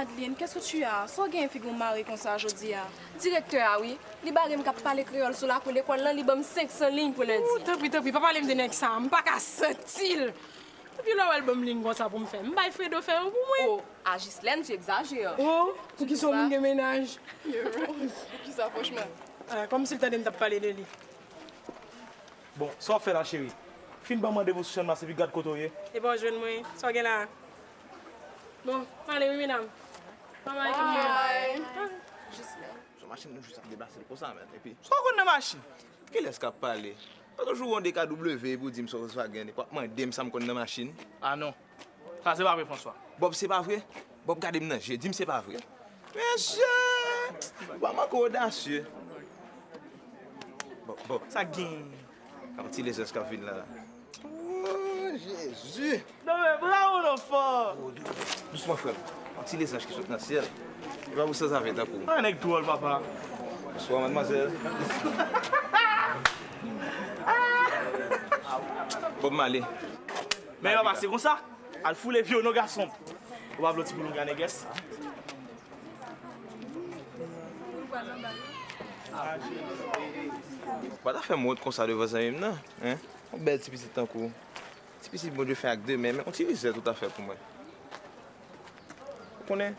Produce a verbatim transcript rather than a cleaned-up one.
Adeline, qu'est-ce que tu as? Sa w gen figi w mare konsa jodi a? Direktè a, wi. Li bare m k ap pale kreyòl sou lakou lekòl lan, li ban m senk san liy pou lendi. Tanpri, tanpri, pa pale m de nèg sa a. M pa ka santi l. Epi lè w wè l ban m liy konsa pou m fè, m bay Fredo fè yo pou mwen. Oh, a Jislèn, tu exagères. Oh, poukisa w moun gen mennaj? Poukisa, franchman? Ah, kòmsi l tande m t ap pale de li. Bon, sa w ap fè la, cheri? Fin ban m randevou sou Channmas epi gad kote w ye. Epa w jwenn mwen, sa w gen la? Bon, m ale wi, medam. Bye bye, tout moun. Bye. Jis la. Sou machin nou jis ap deplase l konsa, men. Epi, sa w konn nan machin? Kilès k ap pale? Ou toujou wè yon D K W epi w di m se Volkswagen, epi w ap mande m sa m konn nan machin. Ah non. Sa se pa vre, François. Bob, se pa vre? Bob, gade m nan je, di m se pa vre. Mesye! Ou pa manke odasye. Bob, Bob. Sa gen? Yon ti lezans k ap vin la. Oh, Jezi! Non, men bravo, non, fò! Oh, dou-, dousman, frè m. Yon ti lezans ki sot nan syèl. Li pa pou sanzave tankou w. Ah, nèg dwòl, papa. Bonswa, madmwazèl. Bob Marley. Men yo pase konsa. Al foule pye w non, gason. Ou pa vle yon ti boulonga nègès? Ou pa ta fè m wont konsa devan zanmi m nan, en? Yon bèl ti pitit tankou w. Ti pitit Bondye fè ak de men, men yon ti lizèt ou ta fè pou mwen. Ou konnen,